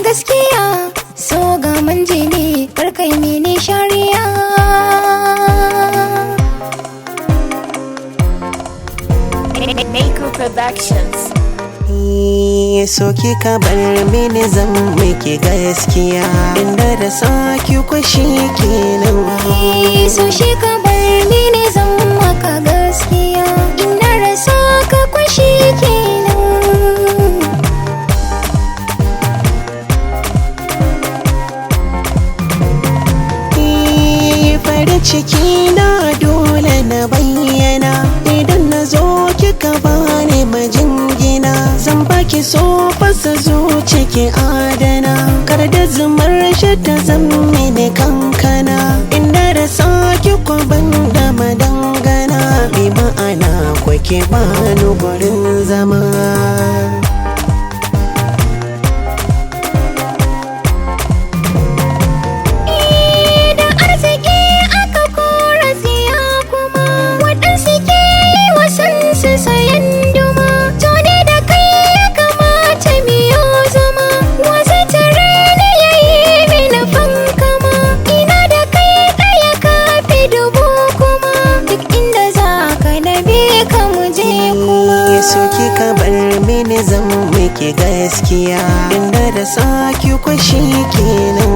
Gaskiya so gaman jini, karkai mini shari'a. Maker Productions. So kika bar mini zan miki gaskiya, inda da saki kwashi kenan. So shi ka bar mini zan maka gaskiya, ina rasa ka kwashi kenan. Farin ciki na dole na bayyana, idan na zo kika bani majingina, zan baki so fasa zuci ki adana, kar da zumar shi ta zan mini kankana, inda da saki kwaban da madangana, bi ma'ana kwake bani gurin zama. Sayan duma to ne da kai ya kamata miyo zama, wasu tare ne ya yi mini fankama, ina da kai ɗaya kafi dubu kuma, duk inda za ka na bi ka muje kuma. So kika bar mini zan miki gaskiya, inda da saki kwashi kenan.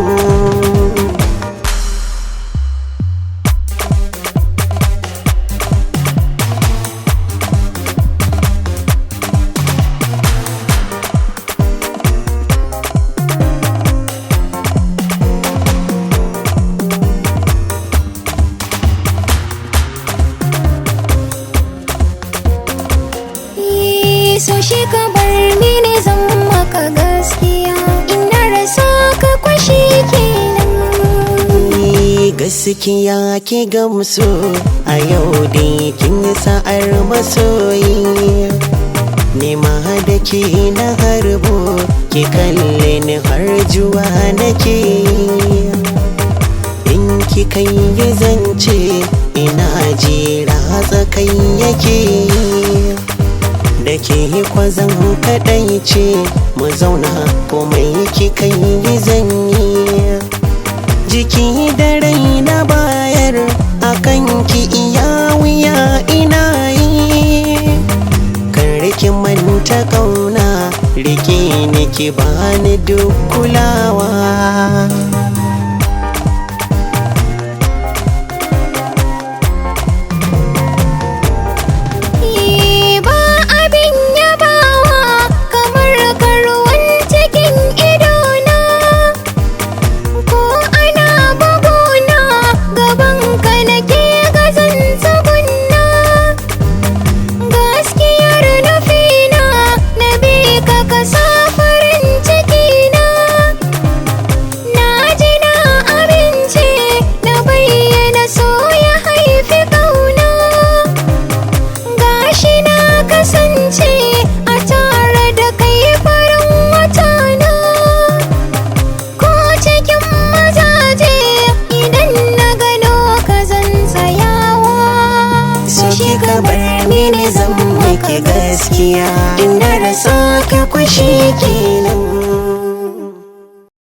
So shi ka bar mini zan maka gaskiya, ina rasa ka kwashi kenan. Gaskiya ki gamsu a yau dai kin yi sa'ar masoyi, nema da ke na harbo ki kalle ni har juwa nake, in ki kai yi zance ina jira tsakai yake, da ke kwazon kaɗai ce mu zauna komai kika yi zanyi, jiki da rai na bayar akan ki iya wuya ina yi, kan riki manta kauna rike ni ki bani duk kulawa. A tare da kai farin wata na, ko cikin mazaje idan na gano ka zan tsayawa. So kika bar mini zan miki gaskiya, inda rasa ka kwashi kenan.